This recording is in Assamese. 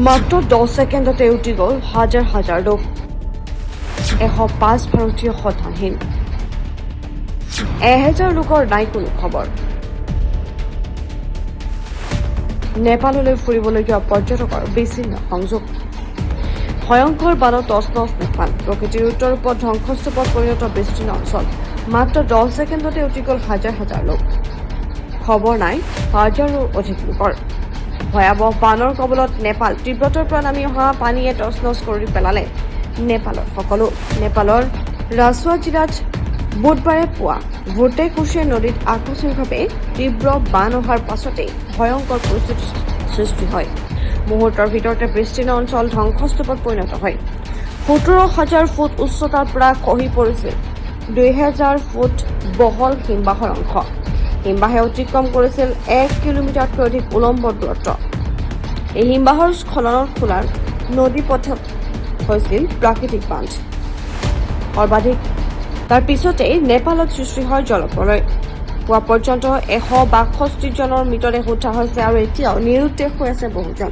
মাত্ৰ 10 ছেকেণ্ডতে উটি গ'ল হাজাৰ হাজাৰ লোক। 105 ভাৰতীয় সন্ধানহীন। 1000 লোকৰ নাই কোনো খবৰ। নেপাললৈ ফুৰিবলৈ যোৱা পৰ্যটকৰ বিচ্ছিন্ন সংযোগ। ভয়ংকৰ বানত তচনচ নেপাল। প্ৰকৃতিৰ উত্তৰ ৰূপত ধ্বংসস্তূপত পৰিণত বিস্তীৰ্ণ অঞ্চল। মাত্ৰ 10 ছেকেণ্ডতে উটি গ'ল হাজাৰ হাজাৰ লোক। খবৰ নাই হাজাৰো অধিক লোকৰ। ভয়াৱহ বানৰ কবলত নেপাল। তিব্বতৰ পৰা নামি অহা পানীয়ে তচনচ কৰি পেলালে নেপালৰ সকলো। নেপালৰ ৰাছুৱা জিলাত বুধবাৰে পুৱা ভোটেকোশে নদীত আকস্মিকভাৱে তীব্ৰ বান অহাৰ পাছতেই ভয়ংকৰ পৰিস্থিতিৰ সৃষ্টি হয়। মুহূৰ্তৰ ভিতৰতে বিস্তীৰ্ণ অঞ্চল ধ্বংসস্তূপত পৰিণত হয়। 17,000 ফুট উচ্চতাৰ পৰা খহি পৰিছিল 2000 ফুট বহল হিমবাহৰ অংশ। হিমবাহে অতিক্ৰম কৰিছিল 1 কিলোমিটাৰতকৈ অধিক উলম্ব দূৰত্ব। এই হিমবাহৰ স্খলনত খোলাৰ নদী পথত হৈছিল প্ৰাকৃতিক বান্ধ সৰ্বাধিক। তাৰ পিছতেই নেপালত সৃষ্টি হয় জলপ্ৰলয়। পুৱা পৰ্যন্ত 162 জনৰ মৃতদেহ উদ্ধাৰ হৈছে আৰু এতিয়াও নিৰুদ্দেশ হৈ আছে বহুজন।